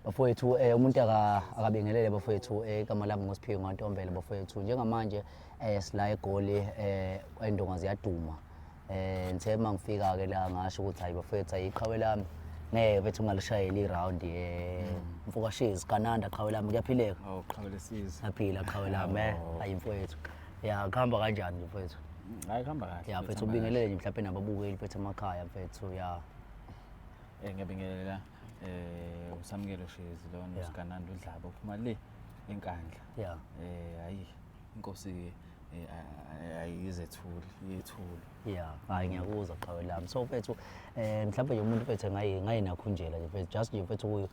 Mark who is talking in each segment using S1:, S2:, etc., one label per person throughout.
S1: Bafowethu umuntu akabingelele bafowethu, igama lami nguSiphiwe Ngantombela bafowethu. Njengamanje sila eGoli, endonga ziyaduma. Ngithe uma ngifika-ke la ngasho ukuthi hayi bafowethu, ayiqhawe lami ngeke bethu ungalishayeli iround, mfokashezi Gananda, qhawe lami, kuyaphileka?
S2: Oh, qhawe lesizwe.
S1: Siyaphila qhawe lami, hayi mfowethu. Ya, kuhamba kanjani nje mfowethu?
S2: Hayi, kuhamba kahle.
S1: Ya mfethu, ubingelele nje mhlawumbe nababukeli mfethu emakhaya mfethu, ya.
S2: Ngiyabingelela uSamukelo Shezi lona, uSigananda uDlaba uphuma le eNkandla. Hayi, inkosi ayizethuli, iyethula.
S1: Ya, hayi, ngiyakuzwa qhawe lami. So mfethu, mhlawumbe nje umuntu mfethu ngayinakhunjela nje mfethu, just nje mfethu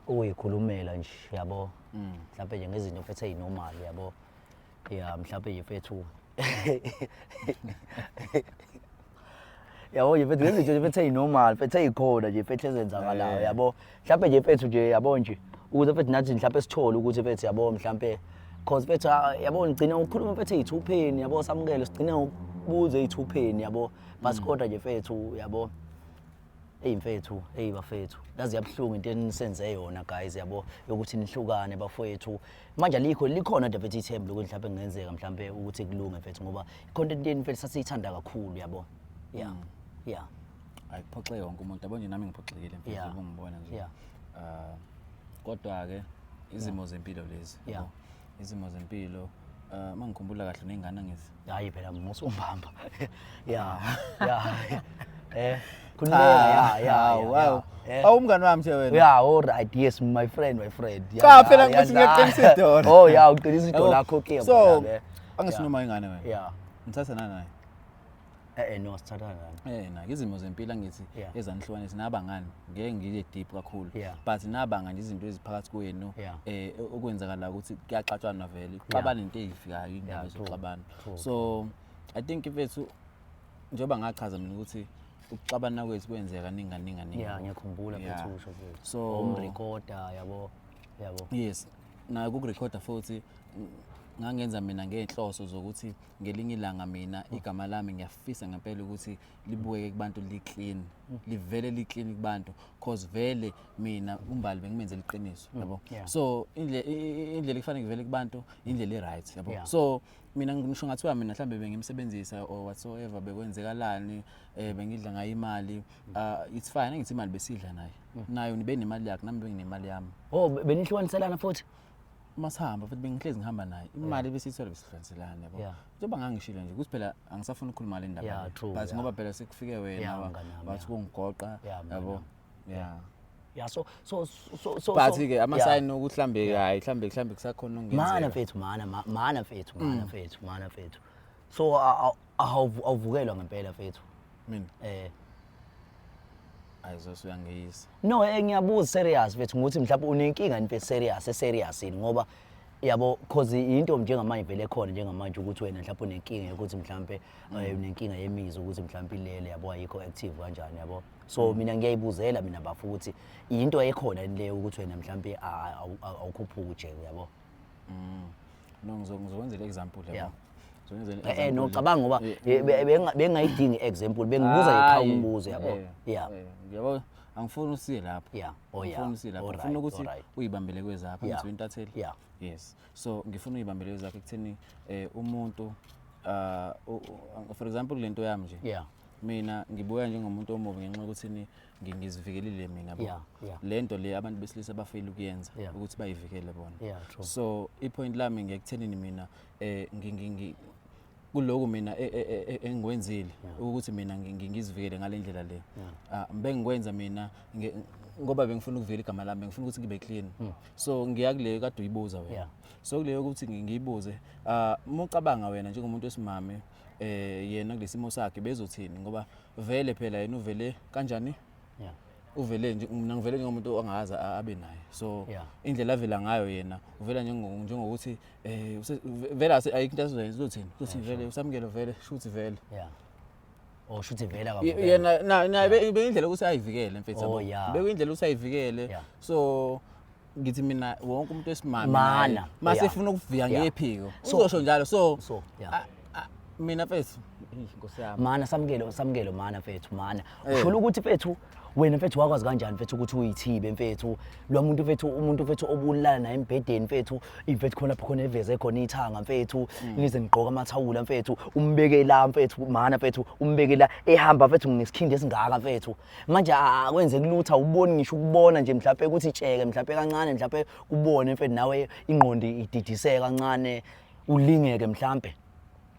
S1: ukuyikhulumela nje yabo. Mhlawumbe nje ngezinto mfethu ezinormal yabo. Ya, mhlawumbe nje mfethu, yabo nje mfethu, ngezinto nje mfethu ezinormal mfethu, ezikhona nje mfethu, ezenzakalayo yabo. Mhlawumbe nje mfethu nje yabo nje ukuze mfethu nathi mhlawumbe sithole ukuthi mfethu yabo mhlawumbe, cause mfethu yabo ngigcina ukukhuluma mfethu ey'thupheni yabo, Samukelo, sigcine ngokubuza ey'thupheni yabo, but kodwa nje mfethu yabo, eyi mfethu, eyi bafethu, yazi yabuhlungu into enisenze yona guys yabo, yokuthi nihlukane bafowethu. Manje alikho, likhona nje mfethu ithemba lokuthi mhlawumbe kungenzeka mhlawumbe ukuthi kulunge mfethu, ngoba i-content yenu mfethu sasiyithanda kakhulu yabo, ya.
S2: Hayi, kuphoxe wonke umuntu yabo nje, nami ngiphoxekile mfethu ubungibona nje. Kodwa ke izimo zempilo lezi, yabo. Izimo zempilo, uma ngikhumbula kahle nengane angithi.
S1: Hayi phela, musumbamba, ya, khululeka, ya.
S2: Wow. Awu, umngani wami nje wena.
S1: Yeah, all right. Yes, my friend, my friend. Yeah,
S2: Cha, phela ngithi ngiyaqinisa idolo.
S1: Oh, yeah, uqinisa idolo lakho ke.
S2: So, angisinoma ingane wena.
S1: Yeah.
S2: Ngithatha nanaye.
S1: No, sithatha nani.
S2: Na izimo zempilo angithi ezanihlukanisa nabangani, ngeke ngiye deep kakhulu. But nabanga nje izinto eziphakathi kwenu okwenzakala ukuthi kuyaxatshwana vele. Kuxabana into ezifikayo, indaba zokuxabana. So I think mfethu, njengoba ngachaza mina ukuthi ukuxabana kwethu kwenzeka kaningi kaningi kaningi.
S1: Yeah, ngiyakhumbula mfethu usho mfethu.
S2: So
S1: umrecorder yabo.
S2: Yes. Nayo ukurekhoda futhi ngangenza mina ngey'nhloso zokuthi ngelinye ilanga mina igama lami ngiyafisa ngempela ukuthi libukeke kubantu li-clean, livele li-clean kubantu, cause vele mina uMbali bengimenzela iqiniso yabo. So indlela ekufanele ngivele kubantu indlela e-right yabo. So mina ngisho ngathiwa mina mhlambe bengimsebenzisa or whatsoever, bekwenzekalani, bengidla ngayo imali, it's fine. Angithi imali besidla naye, nayo nibe nemali yakhe, nami benginemali yami.
S1: Oh, benihlukaniselana futhi?
S2: Uma sihamba futhi bengihlezi ngihamba naye, imali besiyithola besihlukaniselana yabo. Njengoba ngangishilo nje ukuthi phela angisafuni ukukhuluma le ndaba le.
S1: True,
S2: but ngoba phela sekufike wena
S1: mngani wami,
S2: wathi kungigoqa
S1: mngani
S2: yabo.
S1: Wami.
S2: Yeah.
S1: Yeah, so
S2: But
S1: so,
S2: ke ama-sign okuthi mhlambe hayi, mhlambe kusakhona
S1: Mana
S2: okungenzeka.
S1: mfethu, mana mana mfethu, mana mfethu, mana mfethu. So awuvukelwa ngempela mfethu?
S2: Mina?
S1: Eh.
S2: Ayizosuka ngiyisa.
S1: No, ngiyabuza serious mfethu, ukuthi mhlawumbe unenkinga mfethu serious, serious yini, ngoba yabo cause into njengamanje vele khona njengamanje ukuthi wena mhlawumbe unenkinga yokuthi mhlawumbe unenkinga yemizwa, ukuthi mhlawumbe ilele yabo, ayikho active kanjani yabo. So mina ngiyayibuzela mina bafu ukuthi into ekhona yini leyo ukuthi wena mhlawumbe awukhuphuki nje yabo.
S2: No, ngizokwenzela example yabo. Ngizokwenzela
S1: No,
S2: example.
S1: cabanga ngoba bengayidingi example, bengibuza nje qha umbuzo yabo.
S2: Yabo, angifuni usiye lapho.
S1: Oh, yeah.
S2: Angifuni usiye lapho. Ngifuna ukuthi uyibambele kwezakho, ngithi intatheli. Yes. So ngifuna uyibambele kwezakho ekutheni umuntu for example lento yami nje. Mina ngibuya njengomuntu omubi ngenxa yokuthi ngizivikelile mina yabo. Lento le abantu besilisa bafeyile ukuyenza ukuthi bayivikele bona.
S1: Yeah, true.
S2: So i-point lami ngekuthenini mina kuloku mina engikwenzile ukuthi mina ngizivikele ngale ndlela le. Ah, bengikwenza mina ngoba bengifuna ukuvikela igama lami, bengifuna ukuthi ngibe clean. So ngiya kuleyo kade uyibuza wena. So kuleyo ukuthi ngiyibuze, ah, uma ucabanga wena njengomuntu wesimame, yena kulesimo sakhe bezothini, ngoba vele phela yena uvele kanjani? Uvele nje, mina ngivele njengomuntu ongazi abe naye. So indlela avela ngayo yena uvela njengokuthi vele ayikho into azoyenza, uzothini? Uzothi vele uSamukelo vele shuthi vele.
S1: Oh, shuthi vele akavukela.
S2: Yena na beyindlela ukuthi ayivikele mfethu
S1: Oh,
S2: yabo. Bekuyindlela ukuthi ayivikele. So ngithi mina wonke umuntu wesimame
S1: Mana,
S2: naye mase efuna ukuvika ngephiko uzosho njalo. So
S1: So, yeah.
S2: Mina mfethu, nkosi yami.
S1: Mana Samukelo, Samukelo, mana mfethu, mana. Usho ukuthi mfethu Wena mfethu wakwazi kanjani mfethu ukuthi uyithibe mfethu lo muntu mfethu, umuntu mfethu obulala naye embhedeni mfethu, mfethu khona lapho khona eveze khona ithanga mfethu, nize nigqoka amathawula mfethu, umbeke la mfethu, mana mfethu, umbeke la ehamba mfethu nesikhindi esingaka mfethu. Manje akwenzeki lutho, awuboni ngisho ukubona nje mhlawumbe ukuthi itsheke mhlawumbe kancane, mhlawumbe ubone mfethu nawe ingqondo ididiseke kancane, ulingeke mhlawumbe.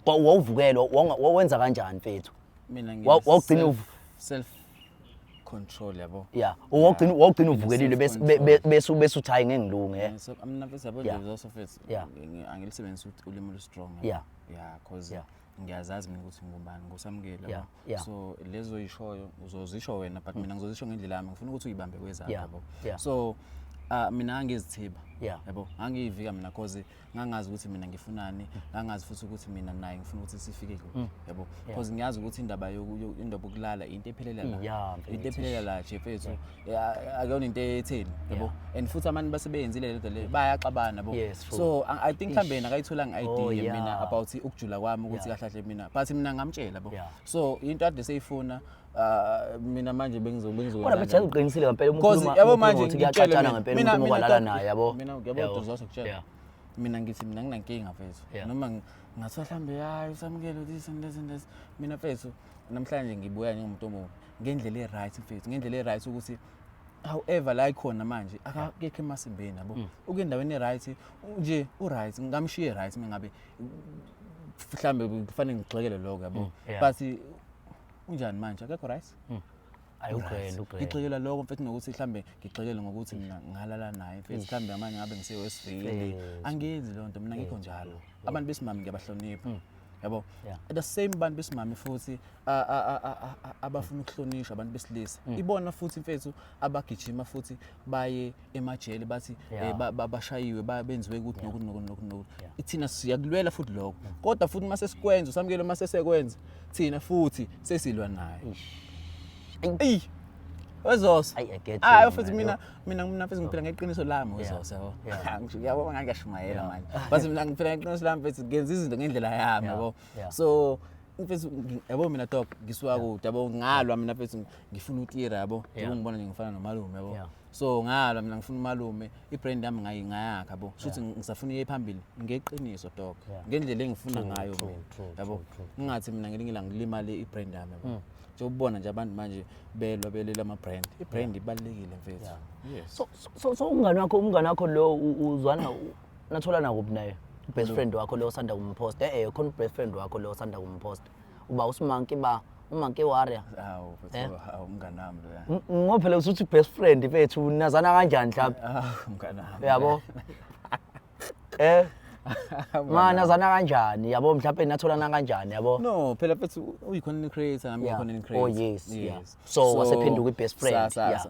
S1: Wawuvukelwa, wawenza kanjani mfethu?
S2: Mina
S1: Wawugcina
S2: self control, yabo.
S1: Yeah, wawugcina uvukelile bese
S2: Self-control.
S1: bese uthi hayi ngeke ngilunge.
S2: So mina mfethu, yabo nje uzoso mfethu, angilisebenzisi ulimi olu-strong. Yeah, cause ngiyazazi mina ukuthi ngubani, nguSamukele, yabo. So lezo yishoyo uzozisho wena, but mina ngizozisho ngendlela yami, ngifuna ukuthi uyibambe kwezakho, yabo. So mina ngangizithiba, yabo, ngangiyivika mina, cause ngangazi ukuthi mina ngifunani, ngangazi futhi ukuthi mina naye ngifuna ukuthi sifike kuphi, yabo, because ngiyazi ukuthi indaba indaba yokulala into ephelela la, into ephelela la nje mfethu, akuyona into etheni, yabo. And futhi abantu basebenzile lento le, bayaxabana, yabo. So I think mhlambe yena akayitholanga idea mina about ukujula kwami ukuthi kahle kahle mina, but mina ngamtshela, yabo. So into ade seyifuna, mina manje bengizo
S1: Kodwa mfethu uqinisile ngempela uma
S2: Cause
S1: ukhuluma
S2: yabo
S1: uma
S2: manje
S1: ukhuluma ukuthi
S2: ngikutshele
S1: kuyaxatshana
S2: mina,
S1: ngempela
S2: mina
S1: umuntu uma
S2: mina
S1: walala naye, yabo.
S2: Mina yabo
S1: Yabo.
S2: Dozoso kutshela. Mina ngithi mina nginankinga mfethu. Noma ngathiwa mhlambe hayi uSamukele this and this and this. Mina mfethu namhlanje ngibuya njengomuntu omubi ngendlela e-right mfethu, ngendlela e-right ukuthi however la ikhona manje akekho emasimbeni, yabo. Ukendaweni e-right nje, u-right, ngingamshiya right mengabe mhlambe kufanele ngigxekele lokho, yabo. But unjani manje, akekho right?
S1: Ayi, ugrand, ugrand.
S2: Ngigxekela lokho mfethu, nokuthi mhlambe ngigxekele ngokuthi mina ngalala naye mfethu, mhlambe manje ngabe ngise-Westville. Angiyenzi leyo nto mina, ngikho njalo. Abantu besimame ngiyabahlonipha, yabo. The same bantu besimame futhi abafuna ukuhlonishwa abantu besilisa, ibona futhi mfethu abagijima futhi baye emajele bathi bashayiwe, benziwe ukuthi nokuthi nokuthi nokuthi nokuthi. Thina siyakulwela futhi lokho, kodwa futhi mase sikwenza uSamukelo, mase sekwenza thina futhi sesilwa naye. Eyi, wezoso.
S1: Ayi, I get
S2: Hayi
S1: you,
S2: futhi
S1: man.
S2: mina mfethu ngiphila ngeqiniso lami, wezoso, yabo. Ngisho yabo ngangiyashumayela manje, but mina ngiphila ngeqiniso lami mfethu, ngenza izinto ngendlela yami, yabo. So mfethu yabo mina dog ngisuka kude, yabo, ngalwa mina mfethu, ngifuna utira, yabo, njengoba ngibona nje ngifana nomalume, yabo. So ngalwa mina ngifuna umalume, i-brand yami ngayakha, yabo, shuthi ngisafuna iye phambili ngeqiniso dog, ngendlela engifuna ngayo mina, yabo. Ngingathi mina ngelinye ilanga ngilimale i-brand yami, yabo. Njengoba nje abantu manje belwa belela ama-brand, i-brand ibalulekile mfethu. Yes.
S1: So umngani wakho lo uzwana natholana kuphi naye? Best friend wakho lo osanda kumpost. Khona best friend wakho lo osanda kumpost. Uba uSimanki ba, uManki Warrior.
S2: Hawu mfethu, hawu umngani wami loya.
S1: Ngoba phela usuthi best friend mfethu, nazana kanjani mhlawumbe?
S2: Hawu umngani wami.
S1: Yabo. Ma nazana kanjani? Yabo, mhlawumbe natholana kanjani, yabo?
S2: No, phela mfethu uyi-content creator, nami ngiyi-content creator.
S1: Oh yes, yeah. So, wasephenduka i-best friend, yeah.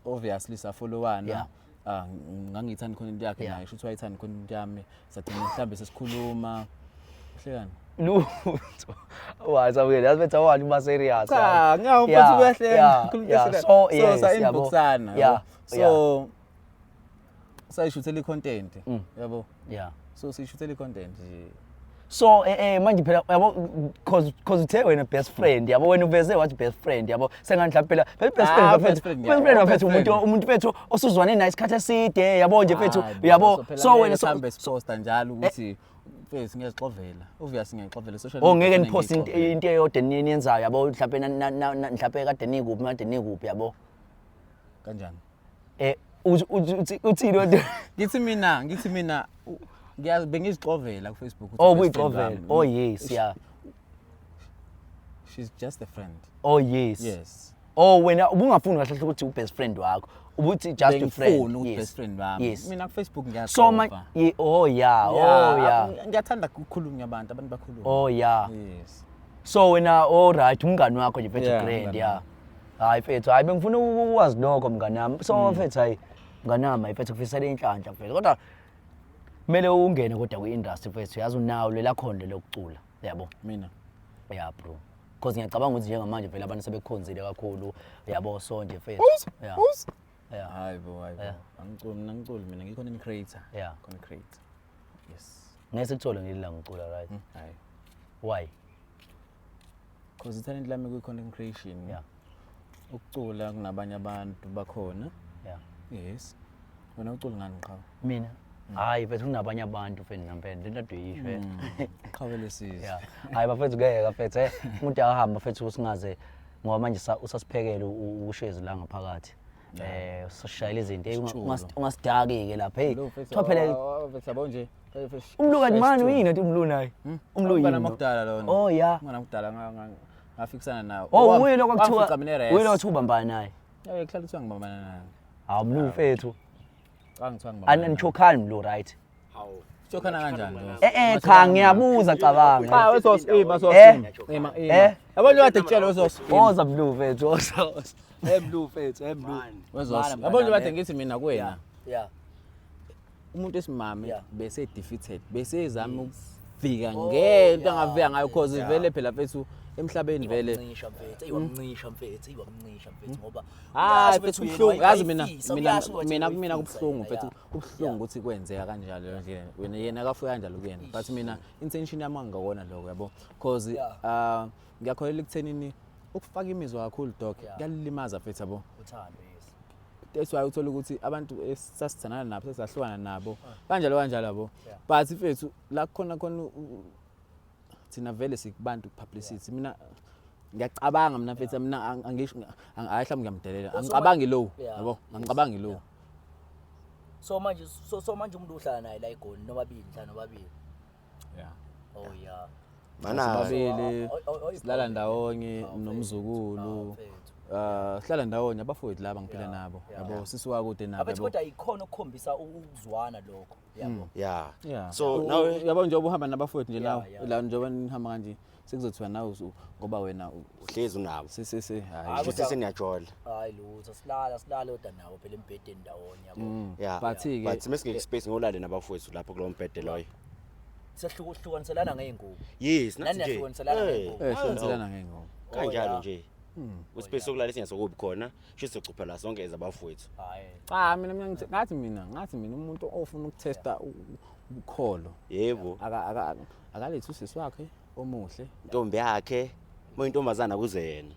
S2: Obviously safollowana. Ah, ngangiyithanda i-content yakhe naye, shuthi wayithanda i-content yami. Sagcina mhlambe sesikhuluma. Uhlekani?
S1: Lutho. Wasamukele, yazi bethu awani uba serious.
S2: Cha, ngiyawu mfethu uyahleka. Khuluma into
S1: So,
S2: serious. So
S1: yes,
S2: sa
S1: yabo.
S2: inboxana, yabo. So sayishuthela i-content, yabo. So siyishuthela i-content nje.
S1: So manje phela yabo, cause uthe wena best friend, yabo, wena uveze wathi best friend, yabo, sengathi mhlawumbe phela best friend
S2: Ah,
S1: bafethu,
S2: best friend,
S1: best
S2: yeah.
S1: friend
S2: Oh,
S1: bafethu,
S2: best
S1: umuntu
S2: friend.
S1: umuntu fethu osuzwane naye isikhathi eside, yabo nje fethu,
S2: Hayi bo,
S1: yabo.
S2: so phela
S1: So
S2: ngeke
S1: wena so
S2: sihambe siposta njalo ukuthi mfethu ngiyazixovela, obviously ngiyayixovela social
S1: Oh,
S2: media
S1: ngeke
S2: kufanele
S1: nipost into
S2: ngiyixovele.
S1: into eyodwa eniyenzayo, yabo, mhlawumbe mhlawumbe kade nikuphi, kade nikuphi, yabo.
S2: Kanjani?
S1: Uthi uthini wena?
S2: Ngithi mina bengizixovela ku-Facebook ukuthi
S1: Oh,
S2: best friend
S1: kuyixovela.
S2: wami.
S1: Oh yes, yeah.
S2: She's just a friend.
S1: Oh yes.
S2: Yes.
S1: Oh, wena ubungafuni kahle kahle ukuthi u-best friend wakho, ubuthi just a friend.
S2: Bengifuna ukuthi best friend wami. Mina ku-Facebook
S1: So ma
S2: ngiyaxova.
S1: Oh yeah, oh yeah.
S2: Ngiyathanda ukukhuluma abantu bakhulume.
S1: Oh yeah.
S2: Yes.
S1: So wena, all right, umngani wakho nje mfethu,
S2: Yeah,
S1: grand.
S2: umngani
S1: Yeah, hayi mfethu, hayi bengifuna ukwazi lokho mngani wami. So mfethu, hayi mngani wami, hayi mfethu, kufisela inhlanhla mfethu, kodwa kumele ungene kodwa kwi-industry mfethu, yazi unawo lela khondo lokucula, yabo.
S2: Mina?
S1: Yeah bro, because ngiyacabanga ukuthi njengamanje vele abantu sebekhonzile kakhulu, yabo, so nje mfethu, yeah yeah
S2: Hayi bo, hayi bo, angiculi mina, angiculi mina, ngiyi-content creator. Content creator, yes.
S1: Ngeke sikuthole ngelilanga ucula, right?
S2: Hayi.
S1: Why?
S2: Because i-talent lami kwi-content creation. Ukucula kunabanye abantu bakhona.
S1: Yeah.
S2: Yes. Wena ucula ngani, qhawe?
S1: Mina, hayi mfethu, kunabanye abantu mfethu, nampela lento ade uyisho.
S2: Qhawe lesizwe.
S1: Yeah, hayi bafethu, ngeke bafethu, umuntu akahamba bafethu, singaze ngoba manje usasiphekele ushezi la ngaphakathi, usashayela izinto.
S2: Isitshulo.
S1: Ungasidaki ke lapha, hey.
S2: Lo mfethu,
S1: Kuthiwa phela
S2: mfethu, yabo nje.
S1: Umlu kanti mani uyini athi umlu naye? Umlu
S2: Umngane
S1: yini?
S2: wami lona.
S1: Oh yeah.
S2: Umngane wami ngafikisana nawe.
S1: Oh, uye lo kwakuthiwa
S2: Wangifica mina e-res.
S1: Uye lo kwakuthiwa ubambana naye.
S2: Eh, kuhlala kuthiwa ngibambana naye.
S1: Hawu mlu mfethu.
S2: Cha, ngithiwa ngibambana naye.
S1: Anichokhani mlu, right?
S3: Hawu.
S2: Chokhana kanjani lo?
S1: Cha, ngiyabuza, cabanga.
S2: Cha, wesos, ima sos. Ima, ima. Yabo nje kade kutshela wesos.
S1: Woza mlu mfethu, woza, woza. Mlu mfethu, mlu.
S2: Wesos. Yabo nje kade ngithi mina kuwena. Umuntu esimame bese defeated, bese ezama ukuvika ngento angavika ngayo, cause vele phela mfethu emhlabeni vele.
S1: Wamncisha mfethu, eyi wamncisha mfethu, eyi wamncisha mfethu, ngoba
S2: Hayi
S1: uyazi
S2: mfethu,
S1: mfethu yena
S2: kubuhlungu yazi mina
S1: wayefisa,
S2: mina
S1: uyazi ukuthi
S2: mina kumina
S1: wayefisa
S2: kubuhlungu
S1: yena,
S2: mfethu, kubuhlungu ukuthi kwenzeka kanjalo leyo ndlela. Wena yena akafika kanjalo kuyena, but mina intention yami angakona lokho, yabo, cause ngiyakholelwa ekuthenini ukufaka imizwa kakhulu, dog, kuyalimaza mfethu, yabo.
S1: Uthando, yes.
S2: That's why uthola ukuthi abantu esasithandana nabo sesahlukana nabo kanjalo kanjalo, yabo. But mfethu, la khona khona thina vele sikubantu publicity. Mina ngiyacabanga mina mfethu, mina angisho hayi, mhlawumbe ngiyamdelela, angicabangi lo, yabo, angicabangi lo.
S1: So manje umuntu uhlala naye la eGoli nobabili, nihlala nobabili?
S2: Yeah.
S1: Oh yeah.
S3: Mana
S2: Sibabili. Silala ndawonye
S1: Awu,
S2: nomzukulu.
S1: Awu, mfethu.
S2: Sihlala ndawonye abafowethu laba ngiphila nabo, yabo, sisuka kude nabo.
S1: Abethi
S2: Yabo.
S1: kodwa ikhona ukukhombisa ukuzwana lokho, yabo.
S3: Yeah. So
S2: nawe
S3: nawe
S2: yabo, njengoba uhamba nabafowethu nje, nawe la njengoba nihamba kanje, sekuzothiwa nawe ngoba wena
S3: uhlezi unabo.
S2: Se hayi.
S1: Hayi,
S3: Futhi seniyajola.
S1: Hayi lutho, silala kodwa nabo phela embhedeni ndawonye, yabo.
S2: But-ke
S3: But mesingeke space ngolale nabafowethu lapho kulowo mbhede loyo.
S1: Sehlukwaniselana ngey'ngubo.
S3: Yes,
S1: Nani
S3: nathi nje.
S1: niyahlukaniselana ngey'ngubo?
S2: Hloniselana ngey'ngubo.
S3: Kanjalo
S1: Oh,
S3: nje. Uspace sokulala singasokubi khona, sho sizocupha la sonke ezabafowethu.
S1: Hayi.
S2: Cha, mina ngathi mina umuntu ofuna ukutesta ukholo akalethe usisi wakhe omuhle.
S3: Intombi yakhe, moyintombazana kuze yena.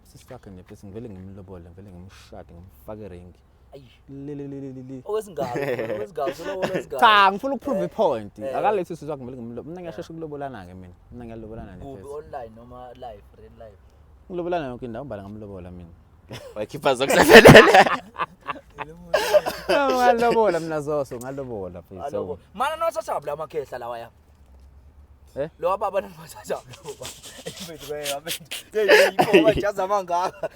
S2: Usisi wakhe nje bese ngivele ngimlobole, ngivele ngimshade, ngimfake eringi.
S1: Ayi.
S2: Lelelelele.
S1: Okwesingaki? Okwesingaki? Solobola okwesingaki?
S2: Cha, ngifuna ukuprove ipoint. Akalethe usisi wakhe, ngivele ngimlobole. Mina ngiyashesha ukulobolana-ke mina. Mina ngiyalobolana nje.
S1: Kuphi,
S2: Mfethu.
S1: online noma live, real life?
S2: Ngilobolana yonke indawo, mbala ngamlobola mina.
S3: Wayikhipha zokusefelele.
S2: Ngalobola mina zoso, ngalobola mfethu.
S1: Alobo. Mana niwathathaphi la makhehla lawa ya?
S2: Eh?
S1: Lo baba niwathathaphi lo baba? Mfethu ke mfethu. Hey, hey, bajaza amangaka.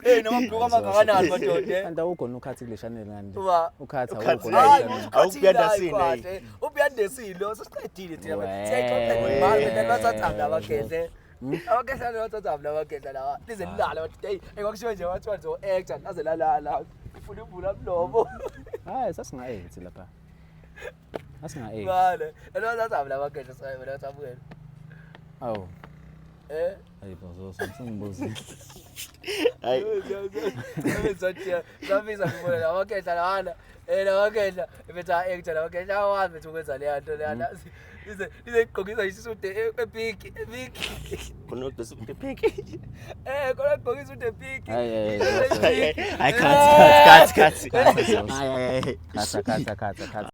S1: Hey, noma bhuku amangakanani madoda, eh?
S2: Kanti awukho ukhathi kule channel ngani nje?
S1: Uba
S2: Ukhathi
S3: Ukhathi.
S2: awukho
S1: Hayi,
S2: kule channel.
S3: Awukuyandasini, hey.
S1: Ubuyandesile, sesiqedile thina.
S2: Weh.
S1: Siyaxoxa manje mina niwathathaphi la makhehla? Amakhehla niwathathaphi la makhehla lawa? Lize lilala bathi hey, kwakushiwo nje wathiwa nizo-actor, laze lalala. Ifuna ivula mlomo.
S2: Hayi, sasinga-eight lapha. Sasinga-eight.
S1: Bale, niwathathaphi la makhehla sayo sabukela?
S2: Awu.
S1: Eh?
S2: Hayi bo zoso, ngisengibuzile.
S3: Hayi.
S1: Safisa ngibona lamakhehla lawana, lamakhehla bethi a-actor lamakhehla awazi bethi ukwenza leya nto leyana, ize ize igqokisa isude epiki epiki.
S3: Khona ukudose piki.
S1: Khona igqokisa isude epiki.
S2: Hayi, hayi,
S3: Hayi, cut cut cut cut.
S2: Cut,
S3: Hayi hayi.
S2: Khatha, khatha, khatha, khatha.